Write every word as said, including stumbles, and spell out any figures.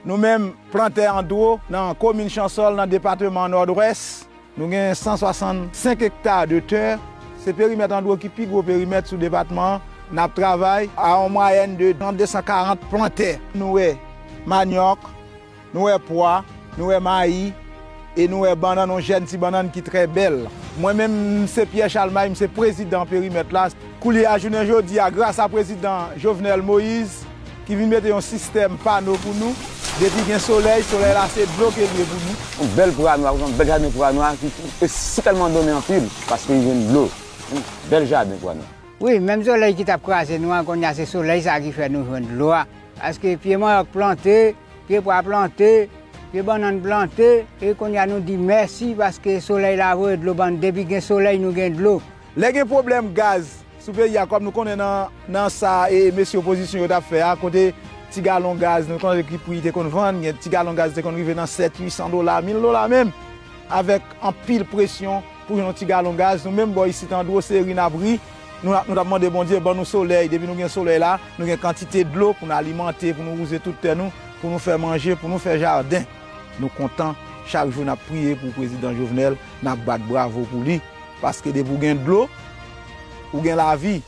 Nou menm, plantè Andro, nan komin Chansòl, nan depatman Nòdwès, nou gen san swasannsenk ekta de tè. Se perimèt Andro ki pi gwo perimèt sou depatman an. N ap travay a yon mwayèn de trannde san karant plantè. Nou wè manyòk, nou wè pwa, nou wè mayi, e nou wè bannann, yon jèn ti bannann ki trè bèl. Mwen menm, m se Pierre Chalmay, m se prezidan perimèt la. Koulye a, jounen jodi a, gras a prezidan Jovenel Moïse, ki vin mete yon sistèm pano pou nou, depi gen solèy, solèy la se dlo ke l ye pou nou. Yon bèl pwa nwa, yon bèl jaden pwa nwa ki, ki e sitèlman donnen anpil, paske li jwenn dlo. Yon bèl jaden pwa nwa. Wi, menm solèy ki t ap kraze nou an, kounye a se solèy sa ki fè nou jwenn dlo a. Paske pye manyòk plante, pye pwa plante, pye bannann plante, e kounye a nou di mèsi paske solèy la voye dlo ban nou. Depi gen solèy, nou gen dlo. Lè gen pwoblèm gaz sou peyi a, kòm nou konnen nan, nan sa e mesye opozisyon yo t ap fè a, kote ti galon gaz, nou konnen ki pri te konn vann, gen ti galon gaz te konn rive nan sèt, uit san dola, mil dola menm, avèk anpil presyon pou jwenn yon ti galon gaz. Nou menm bò isit Andro, se ri n ap ri. Nou, nou t ap mande Bondye ban nou solèy. Depi nou gen solèy la, nou gen kantite dlo pou n alimante, pou nou wouze tout tè nou, pou nou fè manje, pou nou fè jaden. Nou kontan, chak jou n ap priye pou prezidan Jovenel, n ap bat bravo pou li. Paske depi w gen dlo, ou gen lavi.